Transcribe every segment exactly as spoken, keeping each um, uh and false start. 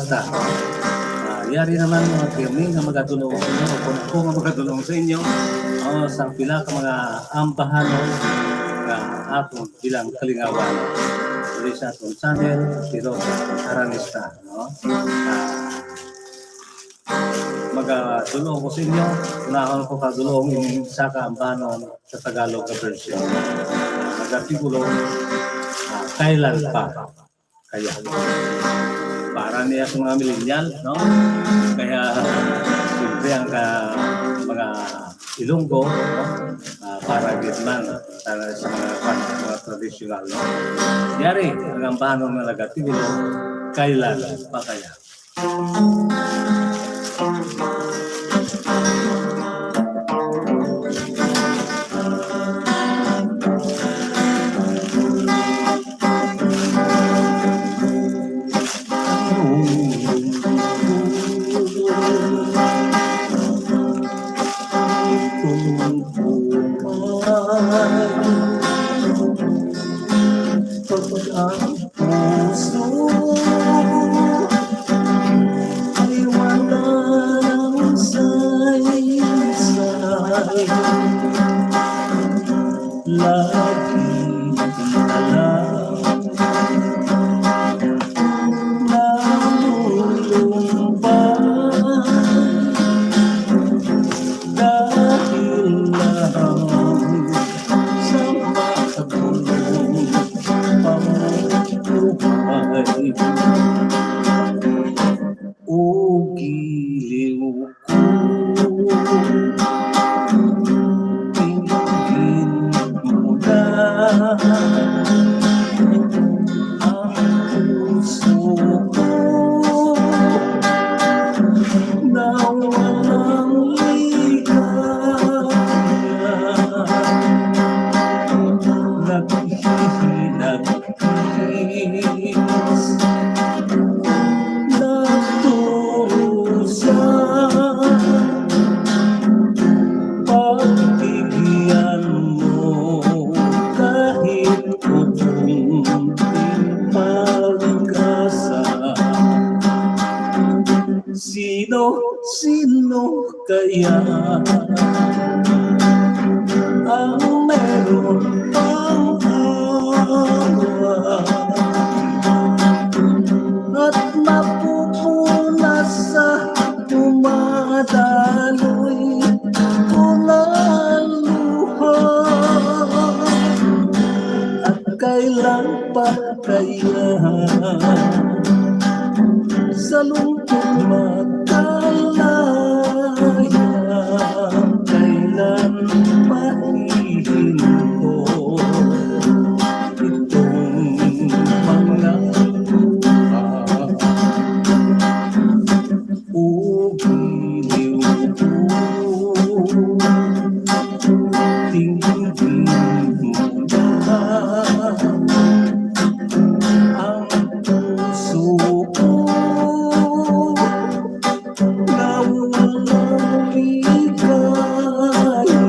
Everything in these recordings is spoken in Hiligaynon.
Ah, yari naman mga kami nga magadulong sa inyo, kung ako nga magadulong sa inyo, oh, sa pila ka mga ambahanon nga aton bilang kalingawan diri sa aton channel, pero aranista, no? Ah, magadulong ko sa inyo, unahon ko kadulong ining sa kaambahanon sa Tagalog nga version. Magatigulo, ah, kailan pa? Kaya, para niya sa mga millennial, no? Kaya, siyempre, ang ka-, mga Ilonggo, no? Ah, para gid man, para sa mga, mga tradisyonal, no? Yari, ang ambahanon nga nagatiulo, kailan pa kaya? Pag ang puso ay wala nang saysay, lagi na lang nalulumbay dahil lang sa makulong pamumuhay. O giliw ko, tingin mo na ang puso ko na walang ligaya. Naghihinag is nagdurusa. Pagbigyan mo kahit kunting pag-asa. Sino, sino kaya ang meron pang awa at mapupuna sa dumadaloy ko na luha? At kailan pa kaya sa lungkot magkalaya? Kailan mahihinto itong mga luha? O giliw ko, tingin mo na ang puso ko na walang ligaya.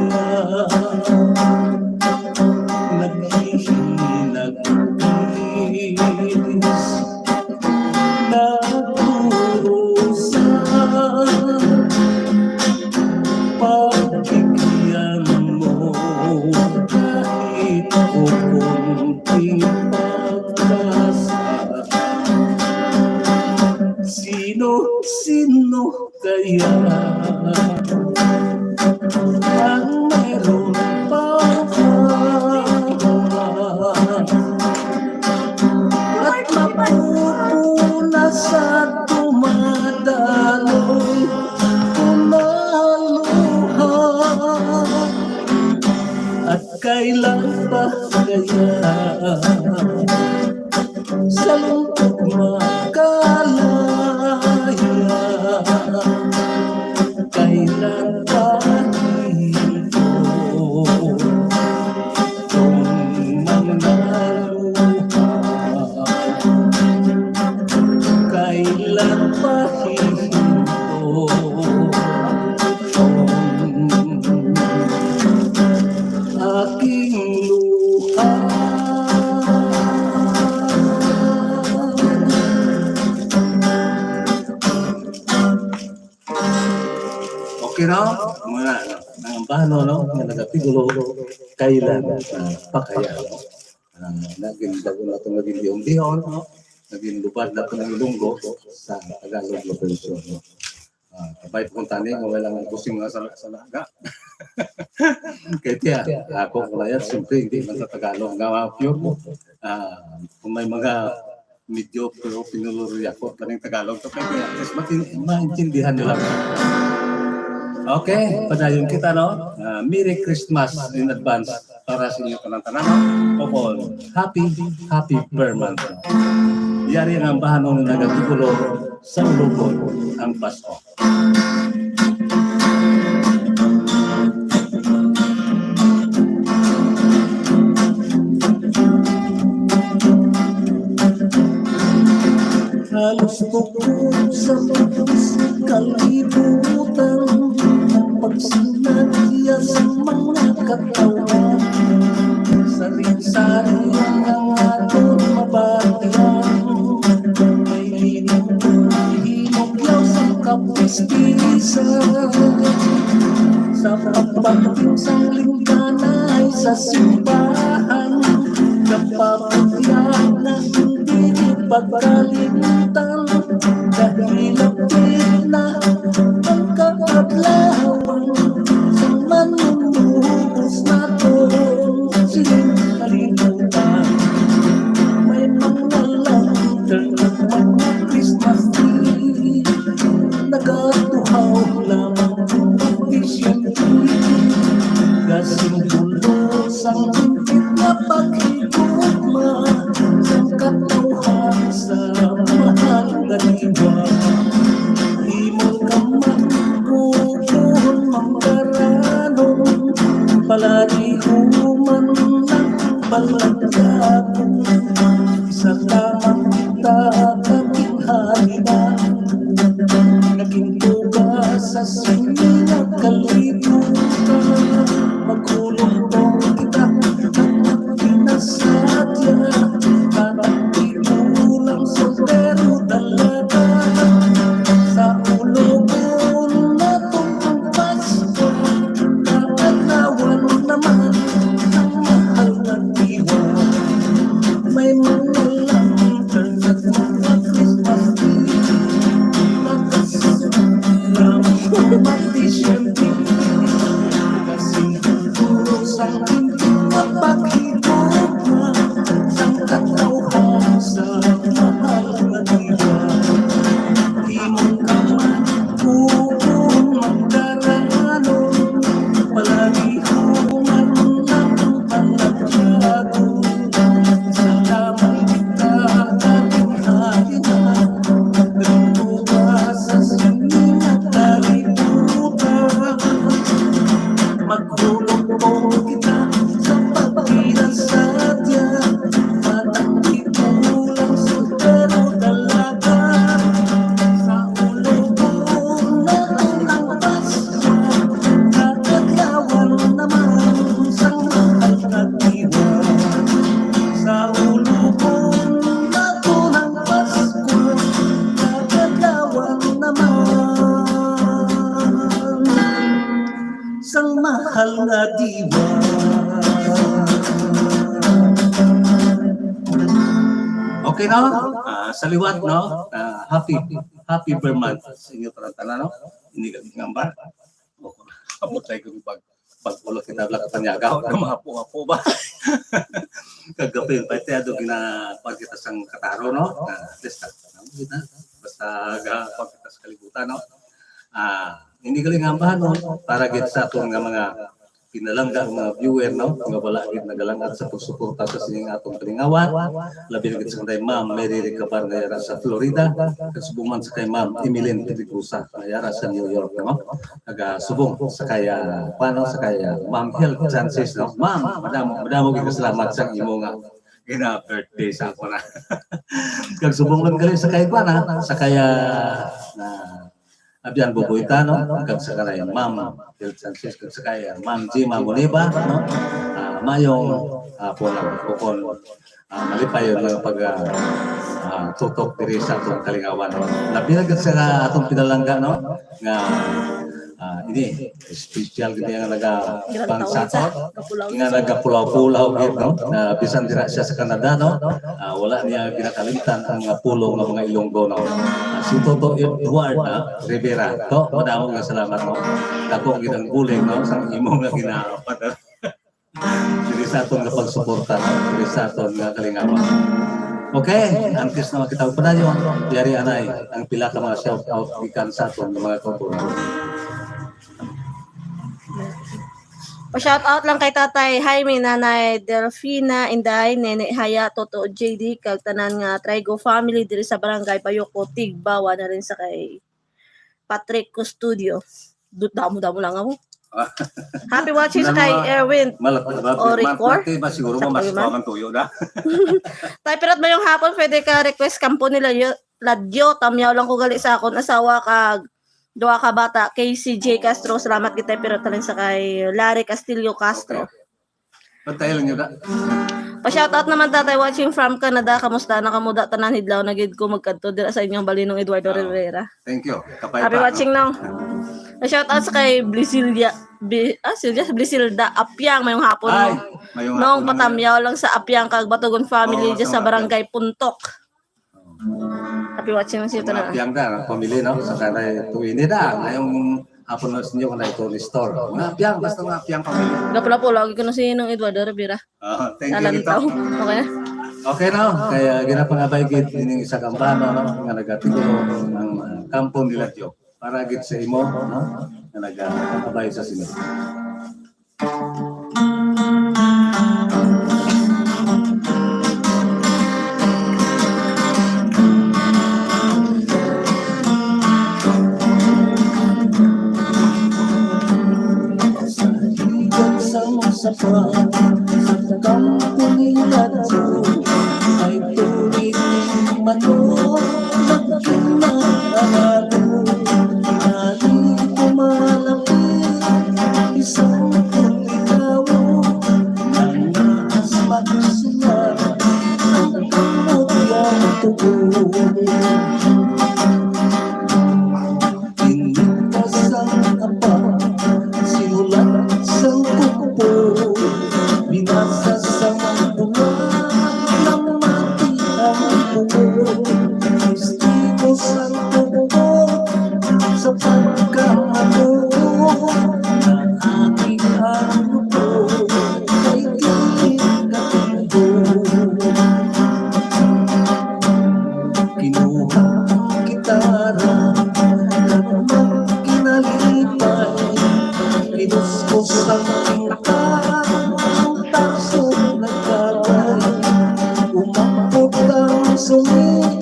Naghihinag is nagdurusa. Pagbigyan mo kahit o konting pag-asa. Sino, sino kaya ang meron pa at mapupuna sa dumadaloy ko na luha? At kailan pa kaya sa lungkot magkalaya? Kailan pa ito tong mga luha? Kailan pa ito tong aking luha? Pero, mga, ano, ang bahano, no, nga nagatigulo, kailan, ah, pa kaya, no? Ah, naging bago na itong naging lihon-lihon, no? Naging lubad na itong Ilonggo sa Tagalog na version, no? Ah, kabay po kung tani, nga walang busing nga sa, sa laga. Kaya tiya, ako ko na yan, siyempre, hindi man sa Tagalog nga pure mo. Ah, kung may mga medyo pero pinuluriyakot pa ning Tagalog to, pero at least matin-, maintindihan nila. Okay, padayon kita, no? Ah, Merry Christmas in advance para sa inyo tanan-tanan, no? Of all, happy, happy Burr month. Yari ang bahanong nagatikulo sa ulubon ang Pasko. Halos bukod sa buhis kalibutan, ang pagsinadya sa mga katawhan, sari-sari ang aton mabatian. May hinugyaw sa kapistisan, sa pagpagting sang lingganay sa simbahan, kapapagyan na hindi pagkalimtan, dahil lapit na ang kaadlawan sa manunubos naton sining kalibutan. May mga lantern at mga Christmas tree, nagatuhaw lamang ang vision. Gasimbolo sang hingpit nga paghigugma sang katawhan sa mahal nga diwa. Imo ka man kukuhon, manggaranon, palagi human lang palagyagon. Isa lamang kita ka ginhalinan, naging tuga sa sini nga kalibutan. Magkulong tong kita, pinasadya, parang tigulang soltero dalaga. Sa ulubon naton ang Pasko, kaadlawan naman ang mahal nga diwa. May mga lantern at mga Christmas tree, nagkasulat lamang ang mati siyempre. Kasing puro sang ginto nga paghigugma sang katawhan sa mahal nga diwa. Imong kamay, kukuhon, manggaranon, palagi human lang palagyagon. Salamat kita, kaginhalinan, nagtuga sa sini nga kalibutan. Maghulog po kita sa pagkinasadya, matang tigulang soltero dalaga. Sa ulubon naton ang Pasko, kaadlawan naman sang mahal nga diwa. Sa ulubon naton ang Pasko, kaadlawan naman sang mahal nga diwa. Okay, no? Ah, sa liwat, no? Ah, happy, happy Burr month sa inyo tanan-tanan, no? Hindi ka gingamba. Abot tayo kung pag, pag ulo kita, wala ka panyaga, na mahapo-hapo ba? Kagabi, pati ado gina-, pag kita sang kataro, no? Ah, at least, ah, ano gid na? Basta ga-, pag kita sa kalibutan, no? Ah, hindi galing ang bahan, no? Para gid sa aton nga mga pinalangga, mga viewer, no? Nga wala gid nagalangat sa pagsuporta sa sining atong kalingawan. Labi na gid sa kanday Ma'am Mary Recabar nga yara sa Florida. Kag subong man sa kay Ma'am Emeline Pedregosa nga yara sa New York, no? Kag, ah, subong sa kay, ah, kuwan, no? Sa kay, ah, Ma'am Health Chances, no? Ma'am, madamo, madamo gid ka salamat sa imo nga gina-birthday sa ako na. Kag subong man gali sa kay kuwan, ha? Sa kay, ah, na Abian Bubuita, no? Kag sa kanay Ma'am Del Sanchez, kag sa kay, ah, Ma'am Jima Moniba, no? Ah, mayong, ah, po lang, kukon, ah, malipay yung mga pag, ah, ah, tutok diri sa atong kalingawan, no? Labi na gid sa atong pinalangga, no? Nga Ah, ini special gid nga naga-, pang-shoutout, nga nagapulaw-pulaw gid, no? Na bisan dira siya sa Canada, no? Ah, wala niya ginakalimtan ang mga pulong ng mga Ilonggo, no? Ah, si Toto Edward, ah, Rivera. To, madamo nga salamat, no? Dako gid ang bulig, no? Sa imo nga ginapadala. Diri sa aton nga pagsuporta, diri sa aton nga kalingawan. Okay, antes na kita magpadayon, yari anay ang pila ka mga shout out gikan sa aton nga mga kauturan. Pa-shout out lang kay Tatay Jaime, Nanay Delfina, Inday, Nene Haya, Toto J D, kag tanan nga Trigo family diri sa Barangay Bayoko, Tigbawa na rin sa kay Patrick Custodio. Du-, damo-damo lang ako. Happy watching sa kay Erwin. Malapit, malapit, Oricor? Malapit ba? Siguro mo, mas man tuyo na. Tay Pirat, mayong hapon, pwede ka request kampo nila yo-, Ladyo, tamyaw lang ko gali sa akon asawa kag duha ka bata, K C J Castro, salamat kita, pero talin sa kay Larry Castillo Castro. Okay. Pantay lang yun, ah. Pa-shoutout naman, Tatay, watching from Canada. Kamusta na kamo da? Tanan hidlaw na gid ko magkadto dira sa inyong balinong Eduardo Rivera. Thank you. Kapay. Happy watching, no? Pa-shoutout sa kay Blisilda, Bi-, ah, Silvia, Blisilda Apiang, mayong hapon, no? Mayong hapon. Nung patamyaw lang sa Apiang kag Batugon family dyan sa Barangay Puntok. Happy watching lang sa ito na. Apiang da, family, no? Sa kanay tuwini da. Ngayong hapon na sa inyo, kanay Tony Store. Mga Apiang, basta mga Apiang family. Gapula po, lagi ko na si Nong Eduardo Rivera. Ah, thank you, Lito. Okay. Okay, no? Kaya ginapangabay gid ining isa ka ambano, no? Nga nagatulo ang, ah, kampo nila, Diyo. Para gid sa imo, no? Nga nagapangabay sa sino. Sa hiwag sang sapa, sa kampo ni Ladyo, ay tuwid manok nagkinaarado. Tinali ko malapit, isang kuligawo, ang naas magsulat, ang kamot yang tubo. Pinutas ang apa, sinulat sang kuko, binasa sang bulag, namati ang buko. Testigo sang kuko sa pagkamato, naagi ang buko kay dili katibo. Kinuha ang gitara, kag magkinalipay, kinuskos ang tinta, ang tarso nagkagay. Umabot ang sungi,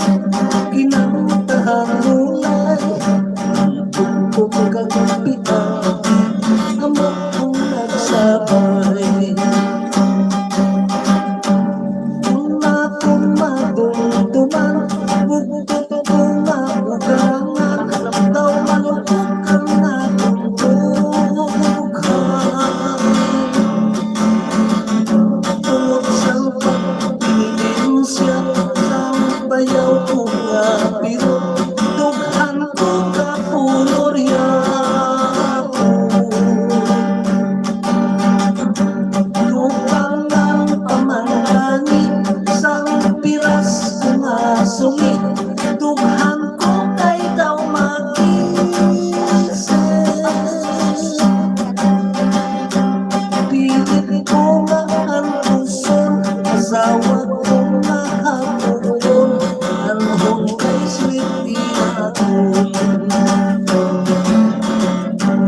kinantahan nulay, ang bukog kag pita, amo ang nagsabay. Una kong madumduman, bugtot ko nga ugangan, daw malupok ang nadumdugan. Tungod sa pagpilin siya, sa bayaw ko nga pirot, dughan ko ka pulorya. Lupang ang pamanggani sang piras nga sungit, dughan ko kay daw mag-isip. Pilit ko nga antuson, asawa ko nga haputon, anhon kay swerte naton.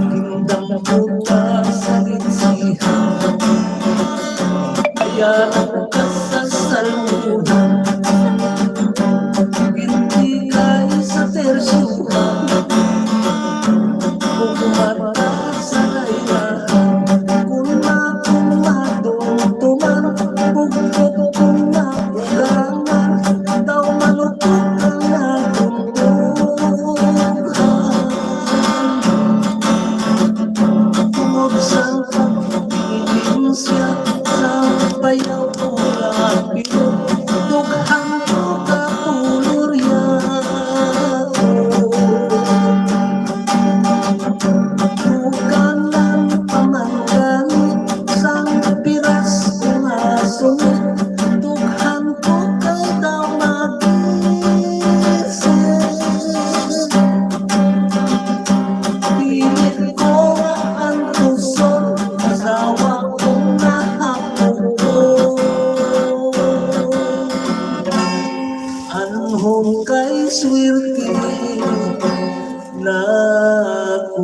Gindamputa sa litsihan, kaya nagkasasalmuhan. Gintikay sa tersyuhan, ug mata sa rayrahan. Kun ako madumduman, bugtot ko nga ugangan, daw malupok ang nadumdum. Naku.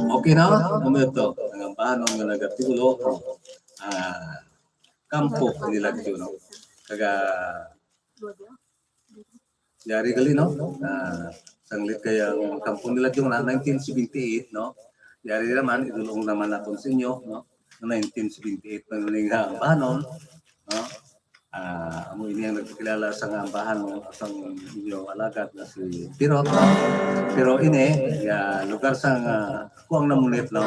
Okay na? Ano ito? Ang ambahan nga nagatulo, ah, Kampo ni Lagyo, no? Kaga, yari gali, no? Ah, sanglit kay ang Kampo ni Lagyo na nineteen seventy-eight, no? Yari naman, idulong naman naton sa inyo, no? Nineteen seventy-eight na ning, ah, ambahanon, no? Ah, amo ini ang nagpakilala sa nga ambahan, no? Sang inyong alagad na si Pirot, no? Pero ini, ya, lugar sang, ah, ako ang namunit, no?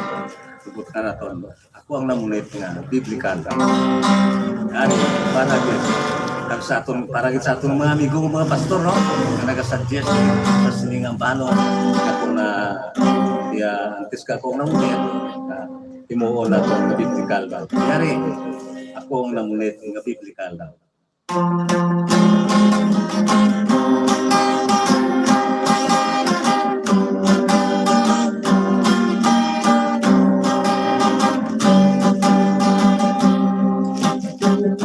Subot na naton, no? Ako ang namunit nga biblical. Yan, para gid. Kag sa aton, para gid sa aton mga amigo, mga pastor, no? Nga nagasuggest sa sining ambahanon, ako na, ya, antes ka ako ang namunit, ah, himuon naton nga biblical ba? Yari, ako ang namunit nga biblical daw.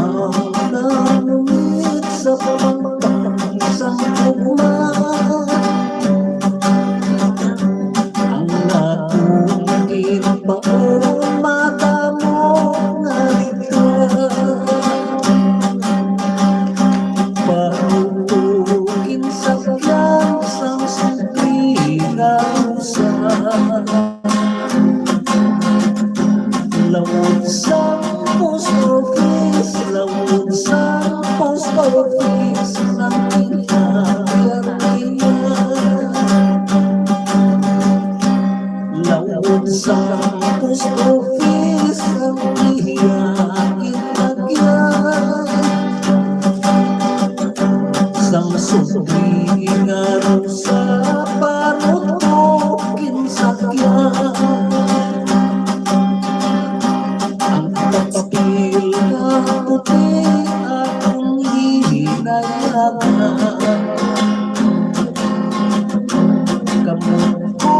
Ang namunit sa pampang sang gugma, ang nakukit pa o madamo nga litra. Panutukin sa kiyang sang sugli nga usa. Laod sang post office, laod sang post office, ang ginagyan. Laod sang post office, ang iya ginagyan. Sang sugli nga rusa, panutukin sa kiyang ang papel nga puti akong hinayagan. Kamot ko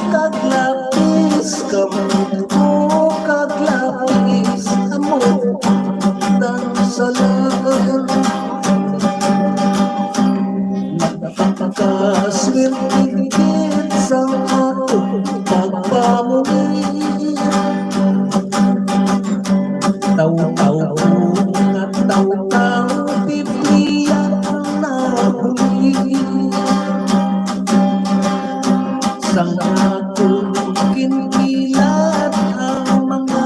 kag lapis, kamot ko kag lapis, amo ang salan. Nagpakaswerte gid sa akong pagpamuli. Taw-taw ko nga taw-taw, Biblia ang nahuli. Sang akong kinkilat ang mga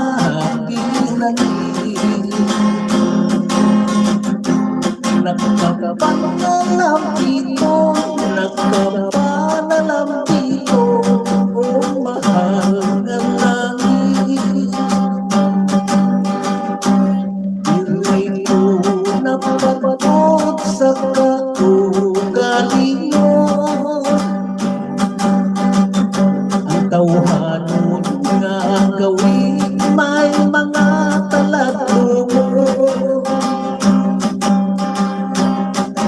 pinanili. Nagkapanalambito, nagkapanalambito, o mahal nga langit. Diri ko napagod sa kaugalingon. Ang tawhanon nga gawin may mga taladlungon.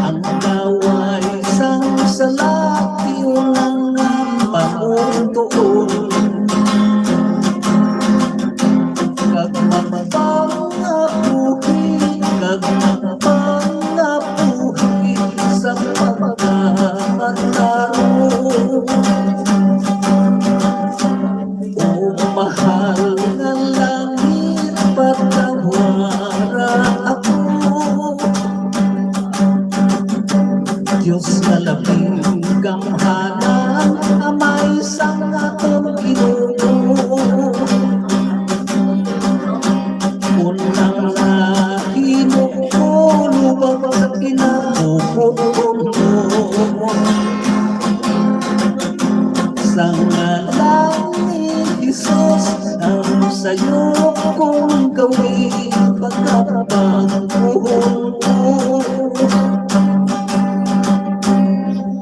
Ang laway sang sala, iyo na nga pamuntuon. Kag magpangabuhi, kag magpangabuhi sa pagkamatarong. O mahal nga langit, patawara ako. Dios nga labing gamhanan, Amay sang aton Ginoo. Unang nahimo ko lubak sa kinabubuton mo. Sa ngalan ni Jesus, ang sayo kong gawin pagkapagpuhon ko.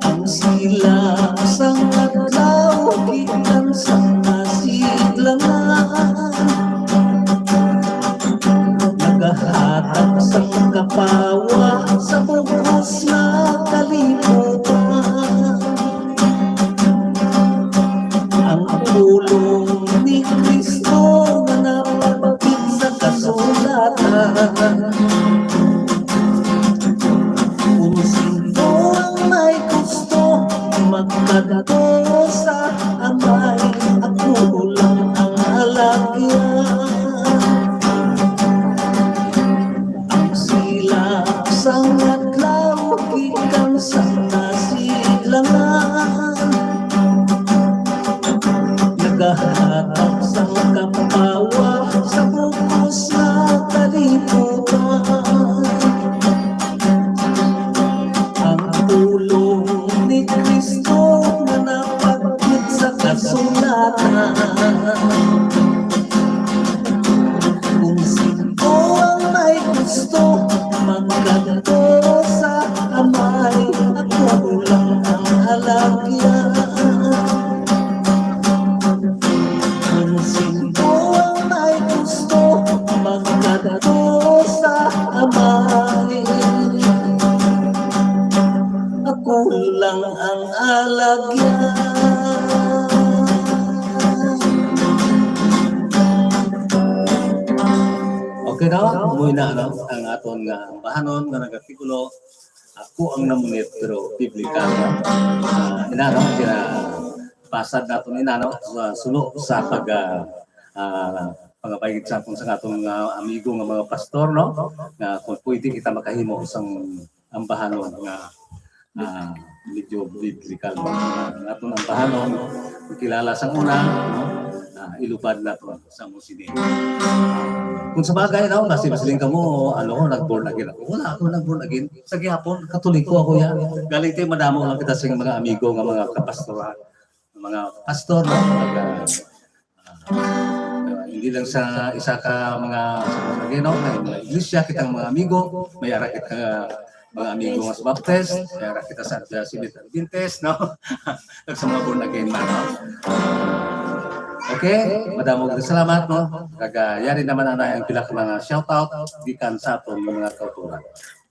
Ang silak sang adlaw gikan sa kasidlangan, nagahatag sang kapawa sa bug-os nga kalibutan. Ang pulong ni Cristo nga napapakit sa kasulatan. sa amay, ako lang ang alagyan. Okay na, umuwi na, ano, ang aton nga ambahanon nga nagatigulo, "Ako ang namunit, pero biblikal." Ah, ina, no? Kina pasad naton ina, no? Sa suno sa pag, ah, ah, pangabay sa aton, sa aton nga amigo nga mga pastor, no? Nga kung pwede kita makahimo sang ambahanon nga, ah, medyo biblikal, no? Ang aton ambahanon, kilala sang una, no? Ah, ilubad naton sa amo sini. Kung sa bagay, no, kasi masiling kamo, ano, nag-born again ako. Wala ako nag-born again. Sa gihapon, Katoliko ako ya. Galing tayo, madamo lang kita sa mga amigo nga mga kapastoran, mga pastor, no? Mga, ah, hindi lang sa isa ka mga, sa mga, you know, may mga iglesia, kitang mga amigo, may ara kita mga amigo nga sa Baptist, may ara kita sa, sa Seventh Adventist, no? Kag sa mga born again man, no? Okay, madamo gid salamat, no? Kag, ah, yari naman ana ang pila ka mga shout out gikan sa aton mga kautoran.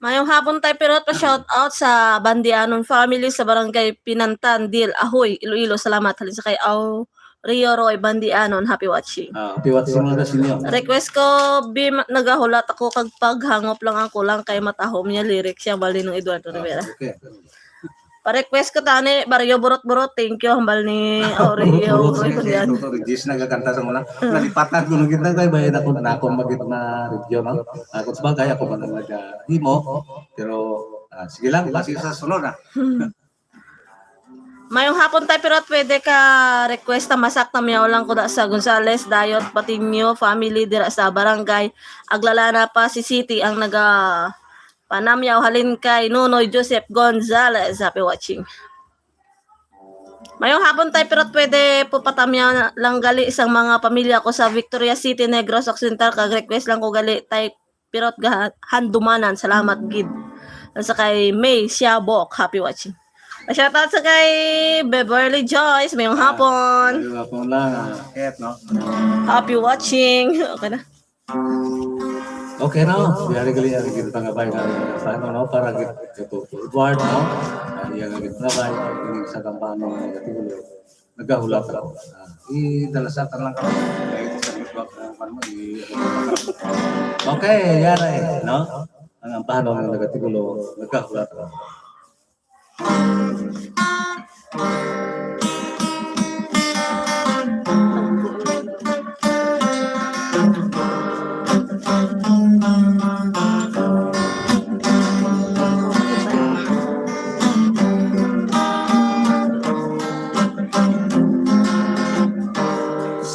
Mayong hapon, Tay Pirot, pa shout out sa Bandianon family sa barangay Pinantan, Dil, Ahoy, Iloilo. Salamat halin sa kay Au Rio Roy Bandianon. Happy watching. Ah, happy watching mga kasinyo. Request ko, Bi, ma-, nagahulat ako kag paghangop lang ang kulang kay matahom niya lyrics siya, bali nung Eduardo Ah, Rivera. Okay. Pa-request ko tani, Baryo Burot-Burot. Thank you, hambal ni Aurelio. Burot, Burot, sige, sige, Burot. Doctor Regis nagakanta sa muna. Nalipatan ko nung gitna kay bayan ako na ako magit na review, no? Ako sa bagay, ako man ang nag-, ah, himo. Pero, ah, sige lang, basi sa sunod, ah. Mayong hapon, Tay Pirot, pwede ka request na masak na miyaw lang ko da sa Gonzales, Dayot, Patiño family dira sa barangay Aglalana, Passi City ang naga panamyaw halin kay Nonoy Joseph Gonzalez. Happy watching. Mayong hapon, Tay Pirot, pwede po patamyaw na lang gali sang mga pamilya ko sa Victoria City, Negros Occidental, kag request lang ko gali, Tay Pirot, ga-, handumanan. Salamat gid. Sa kay May Siabok, happy watching. Shout out sa kay Beverly Joyce, mayong hapon. Mayong hapon lang, ah. Ket, no? Happy watching. Okay na. Okay na. Yari gali, yari gid pangabay na sa ano, no? Para gid ito, Edward, no? Ang iyang gid pangabay, ang ining sa kampano nga nagatulo. Nagahulat ako. Ah, idalasatan lang ka. Kaya ito sa network ng ano, i-, okay, yari, no? Ang ampano nga nagatulo, nagahulat ako.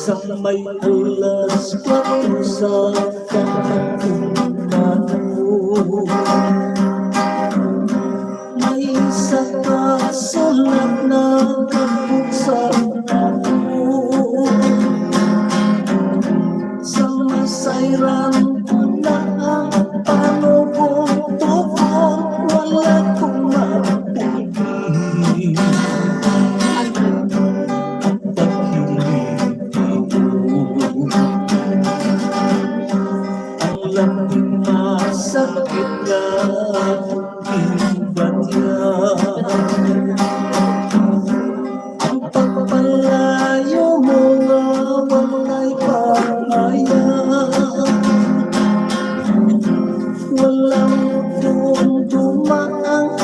Sa may alas kwatro sa tanghali, may isa ka sulat nagabot sa ako. Sa masayran ko na ang panugong tukon, wala ko mapili. Ang labing masakit nga akong ginbatya, ang pagpalayo mo nga walay pahayag. Walang dumduma ang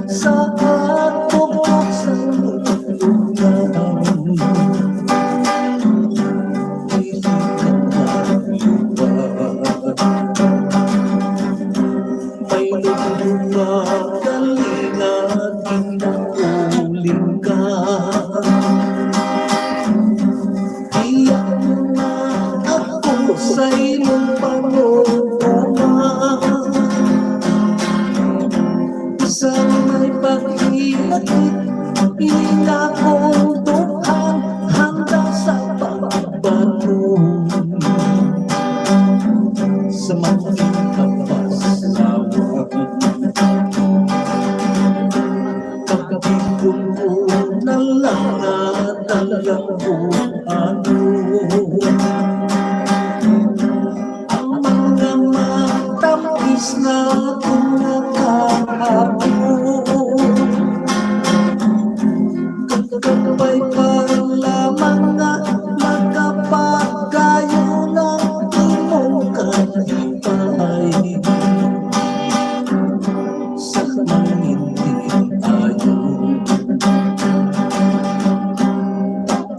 sa ato sa lubngaw. Dili ka maluwa. May lubngaw kalinga, ginauli ka. Iya mo na ako sa imong panguha. Sa may paghilakit, ini nga akong dughan, handa sa pagbaton. Sa mga kapasawan, pagkapikon ko na lang na talagang buhaton. Ang mga Sa akong nakahapon, kagkapay pa lamang nga makapagayon ang imong kalipay. Sa mangindi ayo,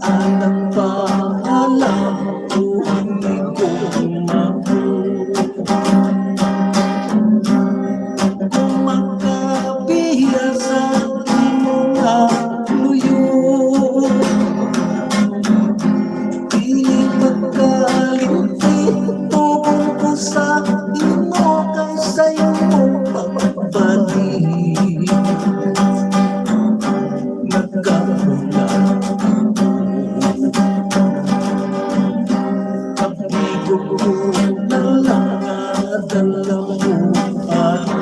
alang pa alam ko hindi ko mako. Kung makabiya sa imo nga luyo, dili pagkalimti, tugon ko sa imo kay sa imong pagbalik. Nagkahula ako. Pagtigog ko na lang nga dala mo ako.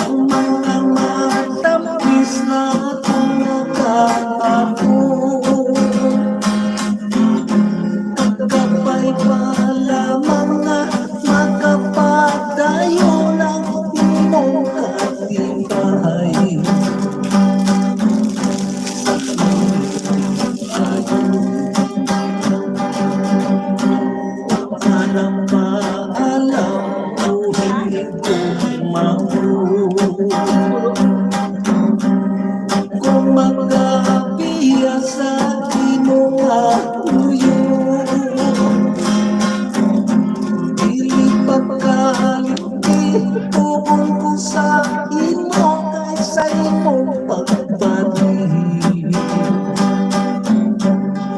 Ang mga matamis na akong nakahapon. Pagkapay pa lamang nga makapadayon ang imong kalipay. Alam pa, alam ko, hindi ko mako. Kung makapiya sa imo nga luyo, dili pagkalimti, tugon ko sa imo kay sa imong pagbalik.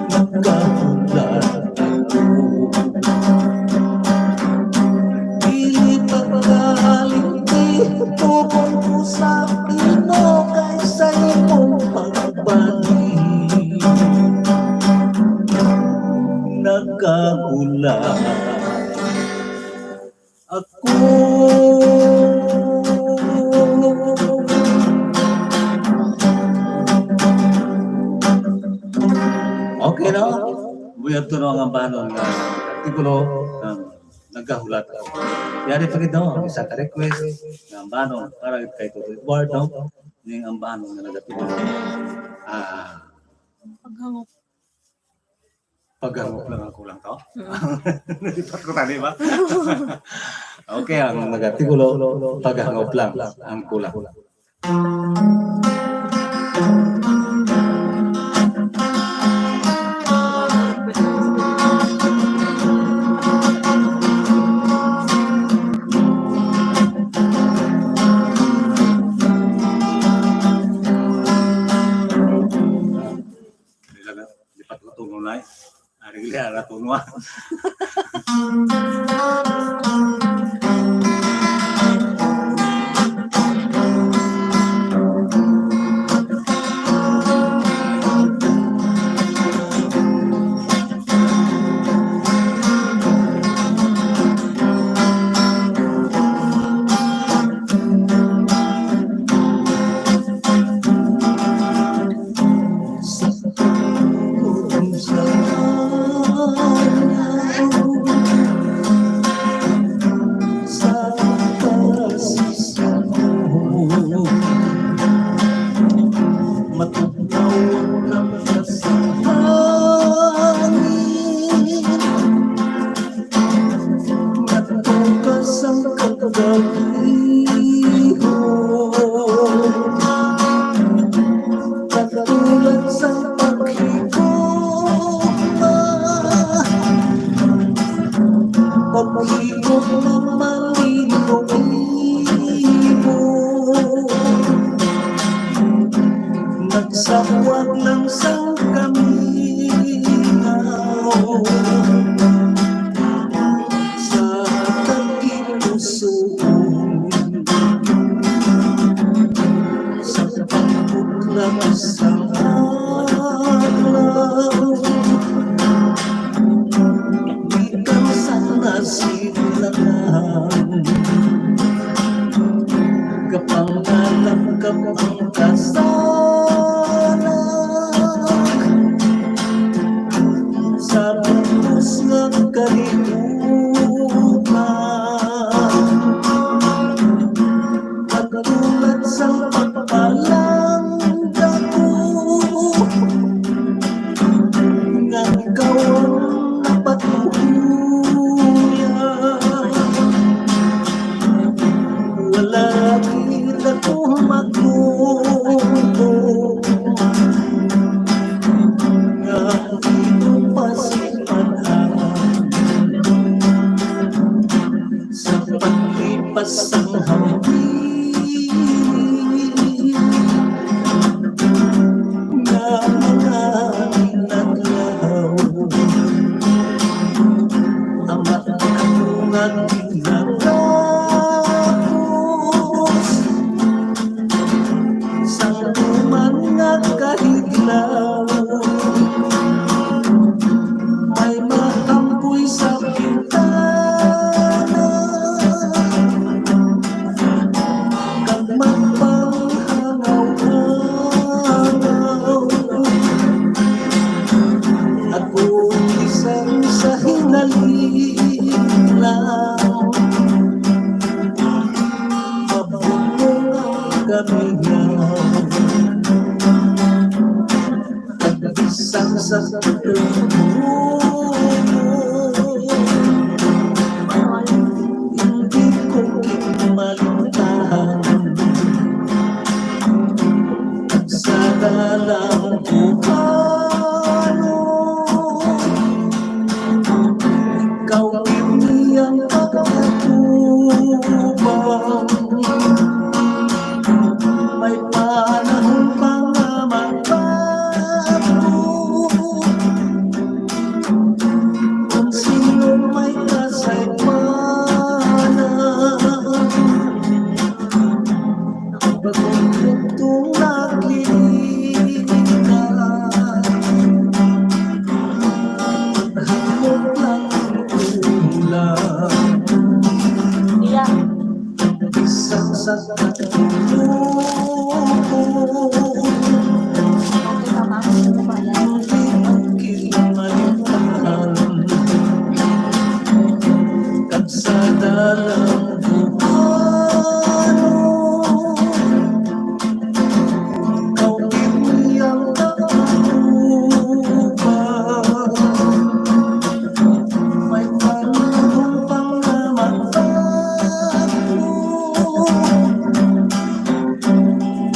Nagkahulat ako. Dili pagkalimti, tugon ko sa imo kay sa imong pagbalik. Nagkahulat ako. Okay, no? Buyag to, no, ang ambanon nga artikulo nga nagkahulat ako. Yari pa gid, no, ang isa ka request nga ambanon para kay Tito Edward, no? Ning ambanon nga nagatulo. Ah, Paghangop. Paghangop lang ang kulang to? Mm. Nalipat ko tani ba? Okay, ang nag-artikulo, paghangop lang ang kulang. Dili lang, lipat ko tungo na eh. Ari, dili, ara tungo, ah. Matugnaw ang lakas sa hangin. Nagtukas ang kagabihon, katulad sang paghigugma, paghigugma malino-lino. Nagsawag lang sang kamingaw sa tagipusoon, sa pagbuklak sang adlaw. Gikan sa nasidlakan, kapangalap ka pang kasalag sa bug-os nga kalibutan. Sang hambin nga mga inadlaw, ang mga ginagapos sang tuman nga kahidlaw. May maampoy sa bintana kag magpanghangaw-hangaw. Ako isang sa hinalilaw, mabunong ang kamingaw. Isang sa tubo, hindi ko kinmalimtan. Sa dalang buhalo, ikaw gid ang pagkatubang. May panahon pa nga magbago, kung sino may kasaypanan. Pagkutong naglilitan, hamot lang ang ulan. Iya. Isang sa katulog, hindi ko kinalimutan. Kag sa dalang buhalo, ikaw gid ang katubang. May panahon pa nga magbago,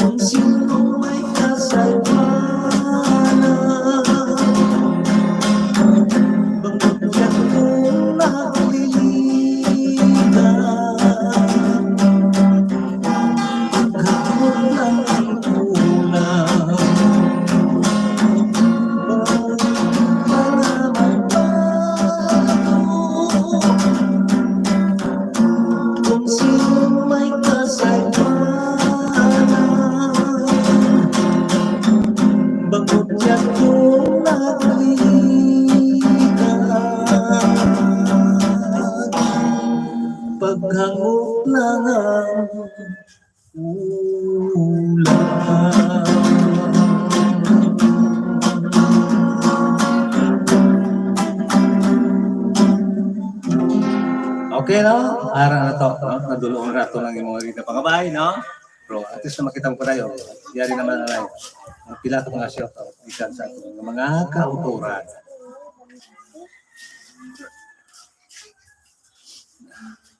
kung sino may kasaypanan. Bangod niya kung nagliligaw, paghamot lang ang kulang. Bangod pa nga magbago, kung sino may kasaypanan. Bangod niya kung nagligaw, paghamot lang ang ulan. Okay, no? Ara na to, no? Nadulong na to ng imong rin na pangabay, no? Pero at least na makita mo pa tayo. Yari naman na lang. Ang pila ko nga shout out. Ikan sa ating mga kauturan.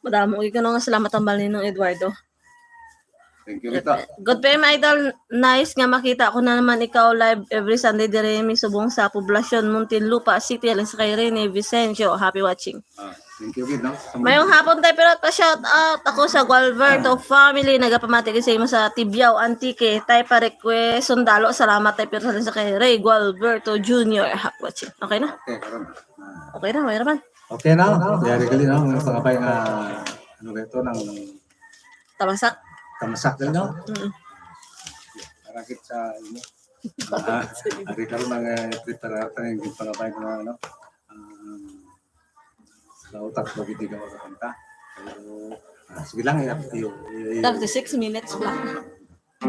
Madamo gyud kuno nga salamat ang Ninong Eduardo. Thank you, Rita. Good P M Idol, nice nga makita ko na naman ikaw live every Sunday diri mi subong sa poblasyon Muntinlupa City, halin sa kay Rene Vicencio. Happy watching. Ah, thank you, Rita. Mayong hapon, tay, pero pa shout out ako sa Gualberto family, nagapamati ko sa imo sa Tibiao, Antique. Tay, pa request sundalo, salamat, tay, pero sa kay Ray Gualberto Junior. Happy watching. Okay na? Okay, karon. Ah. Okay na, mayroon man. Okay na. Yari gali na ang pangabay nga, ano ba ito, ng Tamasak. Tamasak din, no? Mm. Para kit sa inyo. Ah, ari karon ang, eh, prepare pa yung pangabay ng, ano, ah, sa utak ko, hindi ka makakanta. Pero, ah, sige lang, iyo, iyo, iyo, iyo. Thirty-six minutes lang.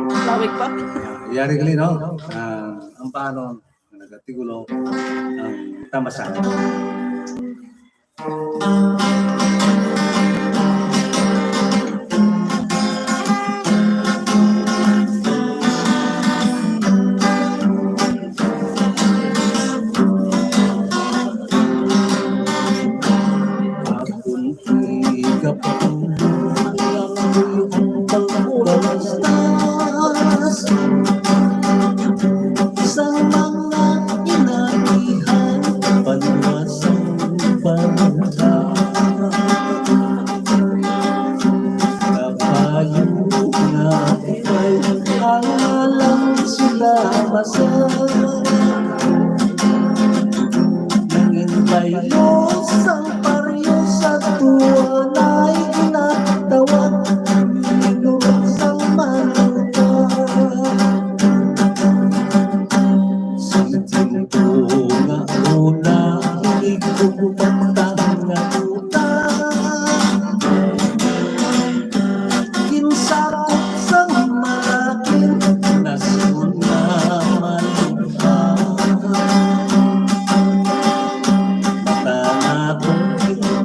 Lawig pa. Ah, yari gali, no? Ah, ang paano, nagatigulo, ang tamasak. Akon ikapatulog ang pagbalastas sa mga inagihan, banwa sang banwa.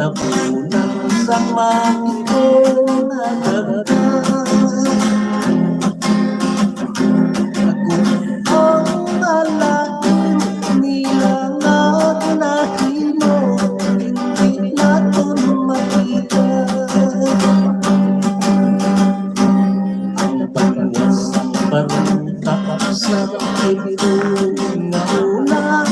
Unang sa mga nga daga. Ako ang malain nila nga ginahimo, hindi naton makita. Ang banwas, ang barong, sa ito nga una.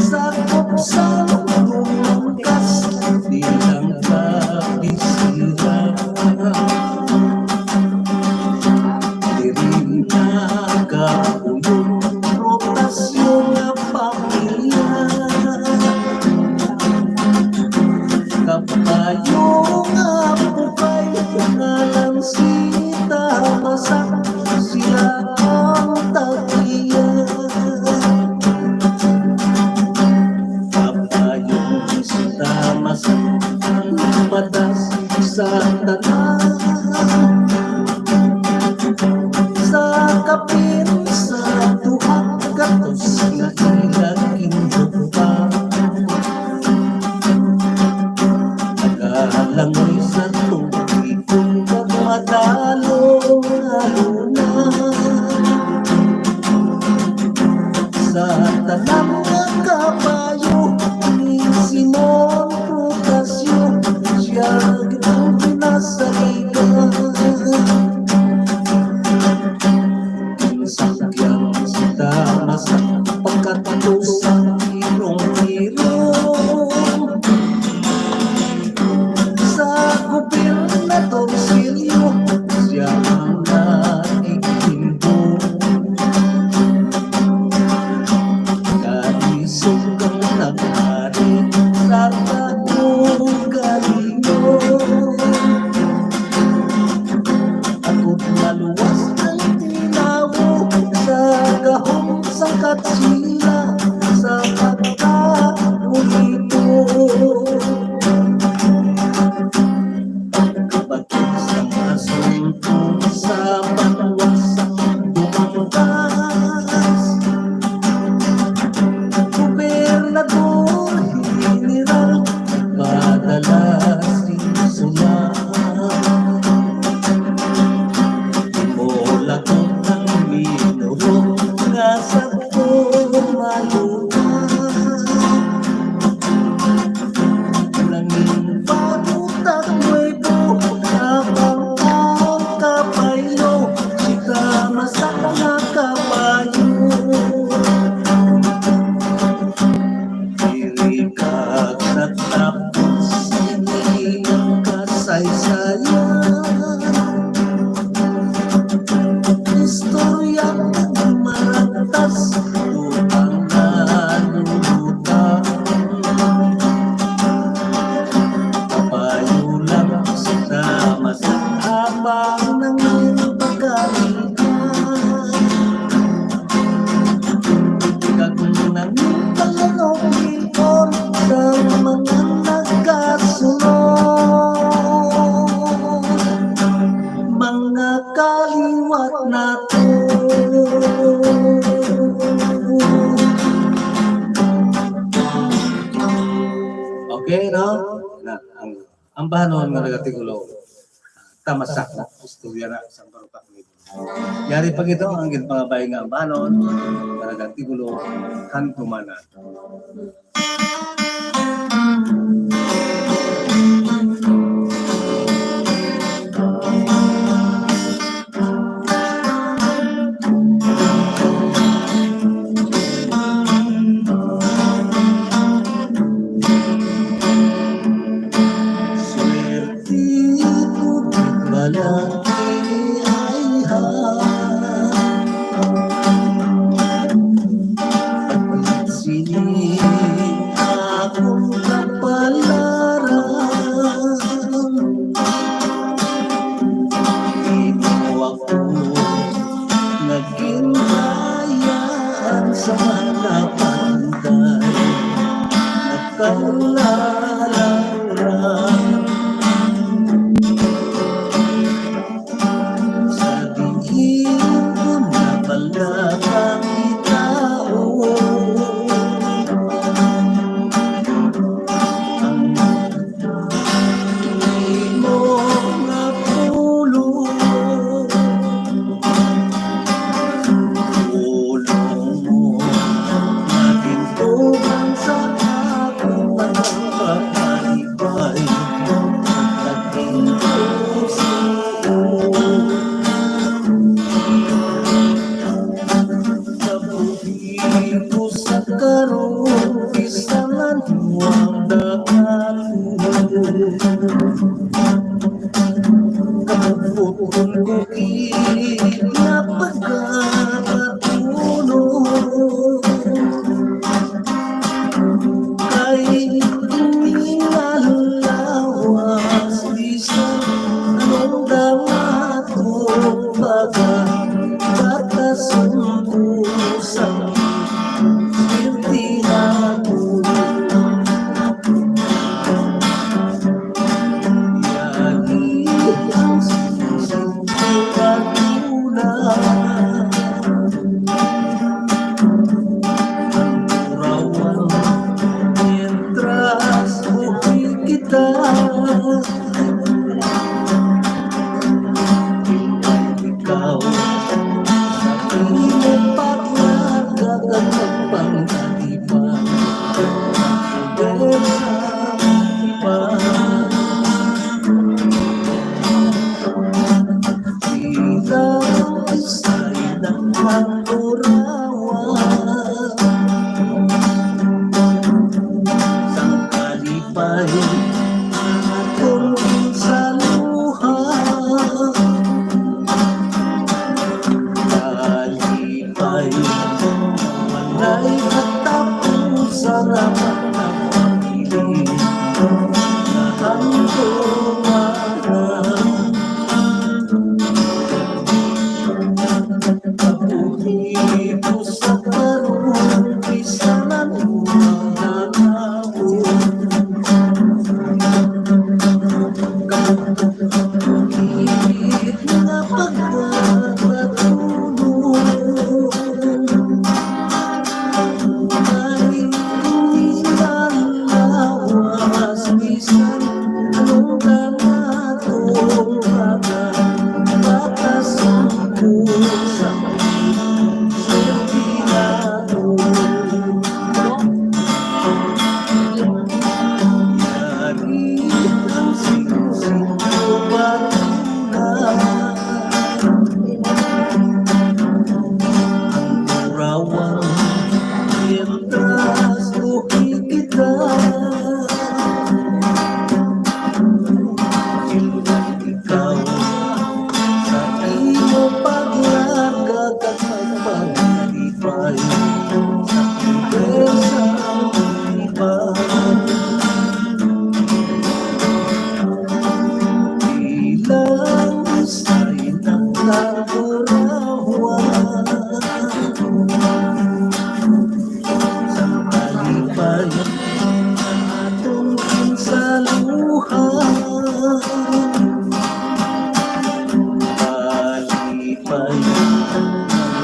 Sakop sa lumangkas, bilang kabisira. Diri nakapuyo, rotasyon nga pamilya. Kabayo nga bukay, nga lansita, masak, sila ang tag-iya. Kabayo nga sita, masak, ang batas sa tanan. Sa kapin sa duha ka tos nga ilang gindupa. Nagalangoy sa tubig kung magmadalo nga luna. Sa tanan nga kabayo ni Simon Prutasyo, siya ang ginasaligan. Sakyan si Damas, pagkatapos ang hirong-hirong. Sa gobernador Silvio, siya ang nagiging buo. Kaisog ang nag-ari sa taong galingon. Ako maluwas ang tinawo sa gahom sa katsila sa pagkaulito. Pagkabagis ang asunto sa banwa sa Dumanggas. Gobernador, General, padala sing sulat. Mulagot ang minuto nga sa tumalutan. Nangin pagutag nuevo, habang ang kabayo, sika masaka nga kabayo. Diri ka natapos sini ang kasaysayan. Istorya nga marantas, utang nga lulutan. Kabayo lang sila mas habang nangin pagkalitan. Kag nangin pagkalitan sa mga nagasunod. Mga kaliwat nato. Okay, no? Na, ang, ang bahanon nga nag-artikulo, tamasak na, istorya na, sa parupak nito. Yari pa gito ang ginpangabay nga ang bahanon nga nag-artikulo, hantumanan. Swerte ko di balaki ay ha. Sini akong kapalaran. Imo ako nga ginbayaan sa mga panday. Nakaulalan. Sa diin ko nabalakang itaon. Atong ginsaluhan, kalipay,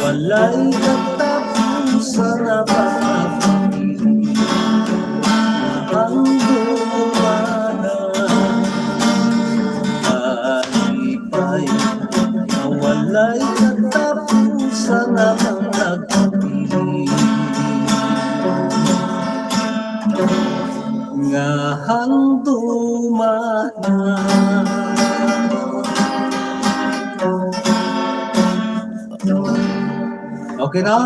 walay katapusan na pagpapili. Ang dumanan, kalipay, walay katapusan na pagpapili. Nga handumana. Okay, no?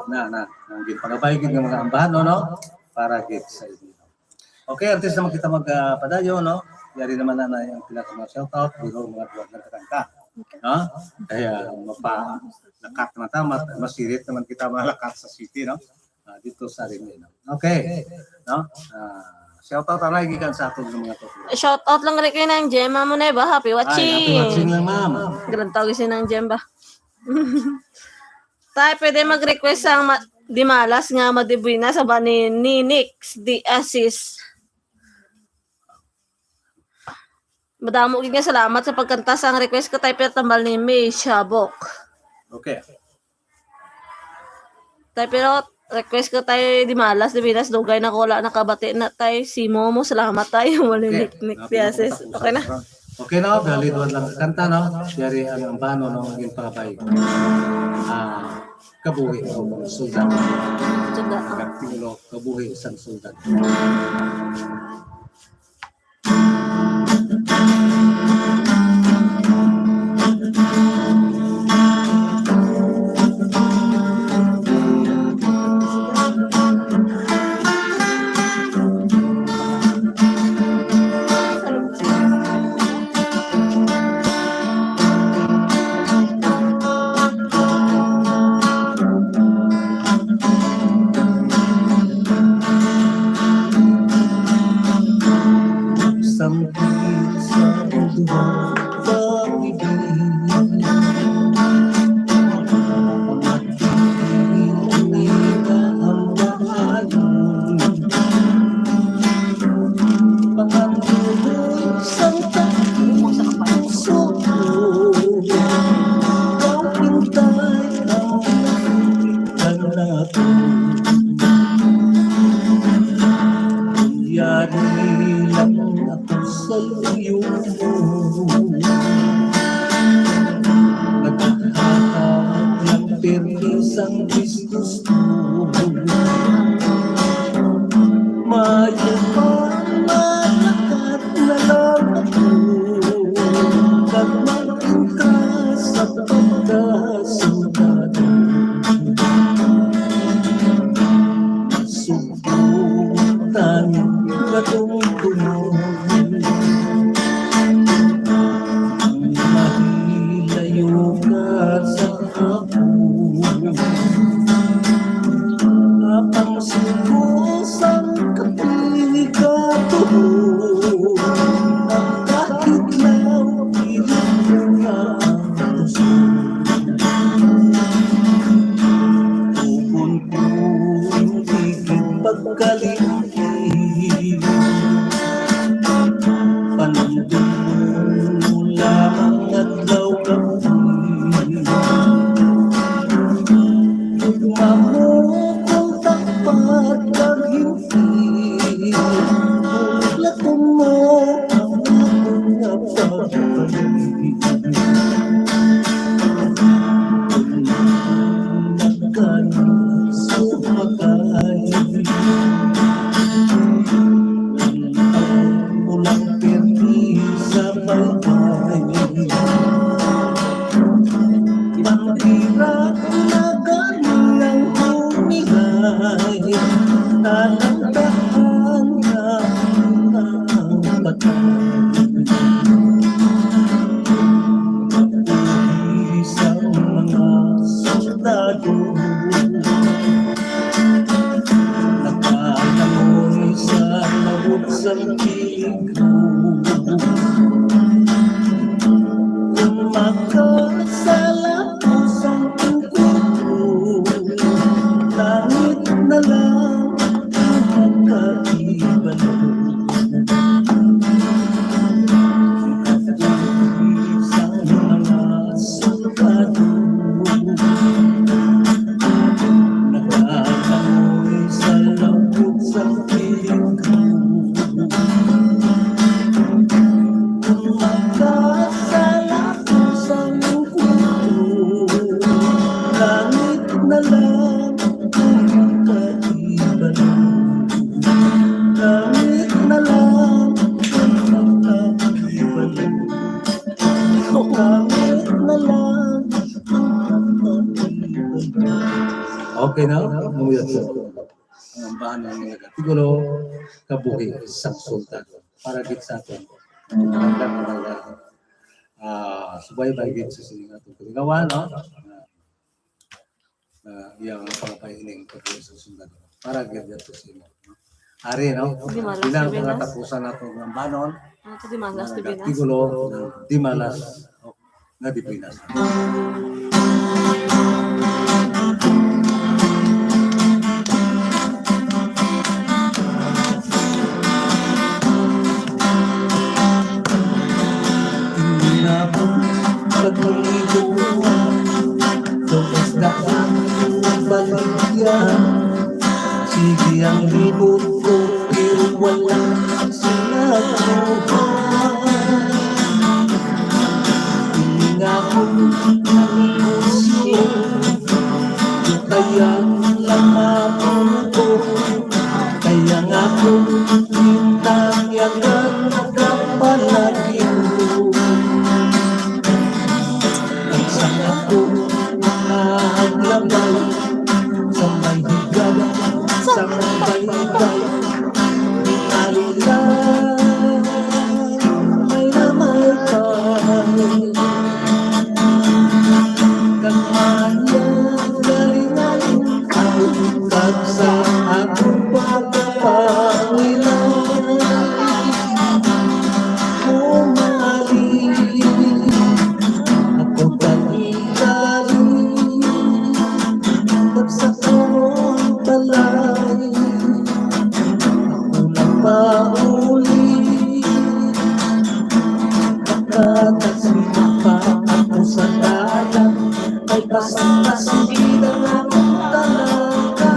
Na, na. Ang ginpangabay gid nga mga ambahan, no, no? Para gid sa inyo. Okay, antes naman kita mag, ah, padayon, no? Yari naman na, na yung pinaka mga shoutout, pero mga duwag na kanta. No? Kaya, mapa, lakat naman ta, mat-, masirit naman kita mga lakat sa city, no? Ah, dito sa Arenoa. Okay. No? Ah, shoutout ang lagi kan sa aton ng mga to. Shout out lang rin kay Nang Gemma mo na ba? Happy Ay, happy watching. Watching lang, ma'am. Ganun tawag si Nang Gemma. Tay, pwede mag-request ang ma-, Dimalas nga Madibuena sa ba ni, ni Nix di Asis. Madamo gid nga salamat sa pagkanta sang request ko, tay, pero tambal ni May Shabok. Okay. Tay, pero request ko, tay, Dimalas, Dimalas, dugay na ko wala nakabati na, tay. Si Momo, salamat, tay. Wala Okay. Niknik Grabe na Piases. Kung Okay na. Tapos, okay na, valid one lang kanta, no? Yari ang ambano, no? Ang ginpakabay. Ah, kabuhi, o, soldado. Soldado. Kapilo, kabuhi, isang soldado. Sampit sa duha ka bibig, matiil ang bahayon. Pangandoy sang tatlong puso ko, ikaw pintay ang nakita natin. Yari lang ako sa luyo mo, naghahatag lang permi sang gusto. Maayo pa, malakat na lang ako, kag mag-intra sa pagkasugatan. Sugputan nga dumdumon, mahilayo ka sa Apang sugo sang kapiling ka tubo, ang kahitlaw, pilit mo nga ang tusog. Tugon ko, hindi pagkalimti. Panumdom mo lamang adlaw kag buwan. Tugma mo kung tapat kag hindi. Laton mo ang akon nga pagpalit. Nagkano sumakay. Ang pulang pirmi sa baybay. Pangkira na gani ang humilay, nalantahan na ang patay. Kabuhi sa mga soldado, nakalangoy sa lawog sang peligro. Kung makasala ko sa tungkol ko, langit na lang ang pagkat- Ibalo. Sa mga sangkado, nagkakamoy sa lambot sa piling ko. Kung makasala ko sa lungkot ko, langit na lang ang makaibalon. Langit na lang ang makaibalon. Langit na lang ang makaibalon. Okay na? Muya sa ang ambahan ng mga gatigulo, kabuhi sang sultan. Para gid sa aton. Ang ganda, ah, subaybay gid sa sining atong kalingawan, no? Ah, ah, iyang pagpaining pagbuhi sa sultan. Para gid sa imo. Ari, no? Di malas, Pinang di malas. Katapusan nato ng banon. Ano to, di malas, Mga di binas? Gatigulo, di malas. Nga di Pinas. Inabot pagkaliguan, tapos daan baligya. Sige ang libot ko, pero wala sila kuha. Inabot ang negosyo, kaya lamang ko, kaya nga ko, gintangyagan, nagapalagiw. Ang sanga ko, naglabay, sa may higad, sa may baybay, alila, may namay pa. Kag mayang galingalingaw, kag sa akong pagkapangilay, umali ako dali-dali, kag sa akong balay, ako nagpauli. Nakatasig pa ako sa dalan, ay basta sige na lang talaga.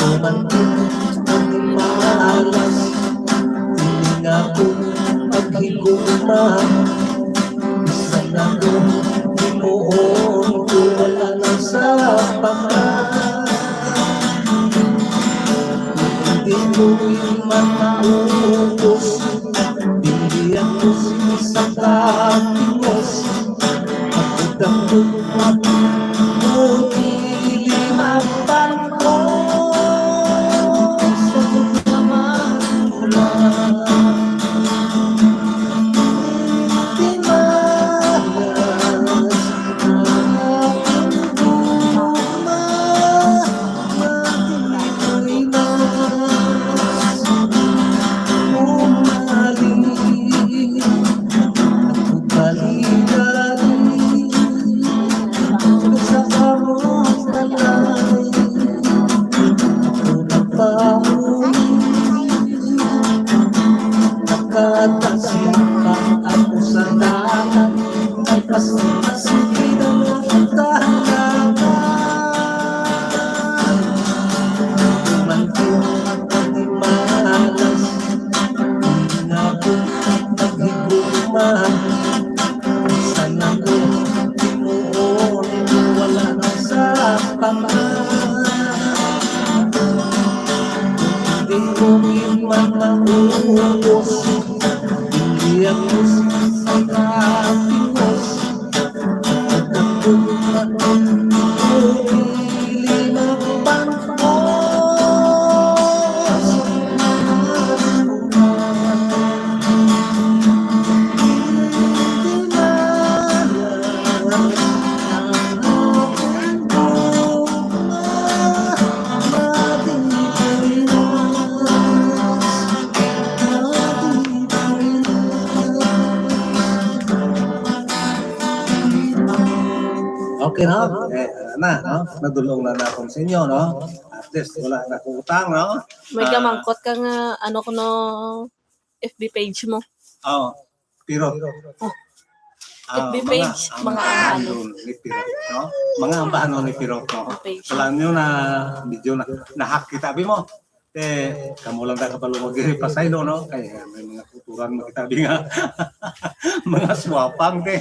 Kumantin ang malas, hindi nga po paghigugma. Bisan ako himuon ko, wala na sa pama. Hindi ko man maubos, hindi ako sa katingos. Ako dako, ako dili mapangkos. Ako na magulang. Nakatasin pa ako sa dalan, ay pas-, pasigid ang tahanan. Kumantin ang malas, di na ko maghigugma. Sana ko tinuod, wala na sa pama. Hindi ko gid man maubos, hindi ako sinatingos. Ako man ang dili mapangkos. Okay, no? Eh, na, no? Nadulong na natin sa inyo, no? At Yes, wala na ko utang, no? May Ah. gamangkot ka nga, ano ko no, F B page mo. Oh, pero Oh. Ah, F B mga page, mga ambahanon ni Pirot, no? Mga ambahanon ni Pirot, no? Page. Alam nyo na medyo na, na-hack kita, abi mo. Eh, kamo lang na kapalungag diri pasaylo, no? Kay may mga kulturan mo kita, abi nga. Mga swapang, te.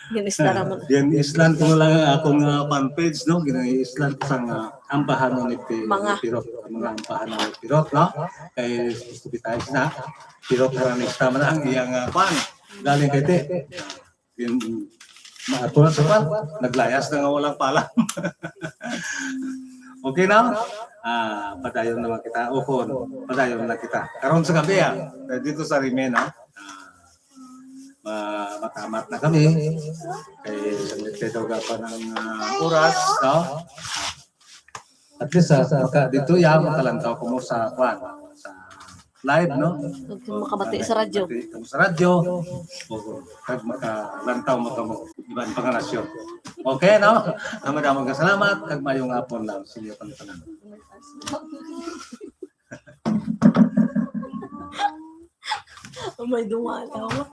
Ginisla ra mo na. Yan, islan ko lang ang akong, ah, fan page, no? Ginaislan ko sa, ah, ambahanon ni Pi-, Mga. ni Pirot, mga ambahanon ni Pirot, no? Kay gusto kita na, Pirot Haranista man ang iyang, ah, kwan. Galing kay Te. Yun, maato na sa kwan. Naglayas na nga walang pala. Okay na? Ah, padayon naman kita. Ukon, padayon na kita. Karon sa gabi, ah, dito sa Rime, no? Ah, ma-, matamat na kami. Kay sandit kay daw pa ng, ah, oras, no? At least, ah, maka, dito ya, makalantaw ko mo sa, kwan, sa live, no? Kung makabati sa radyo. Mabati kamo sa radyo. O, kag makalantaw mo kamo iban pa nga nasyon. Okay, no? Ang madamang kasalamat, kag mayong hapon lang sa inyo tanan. May dunga daw.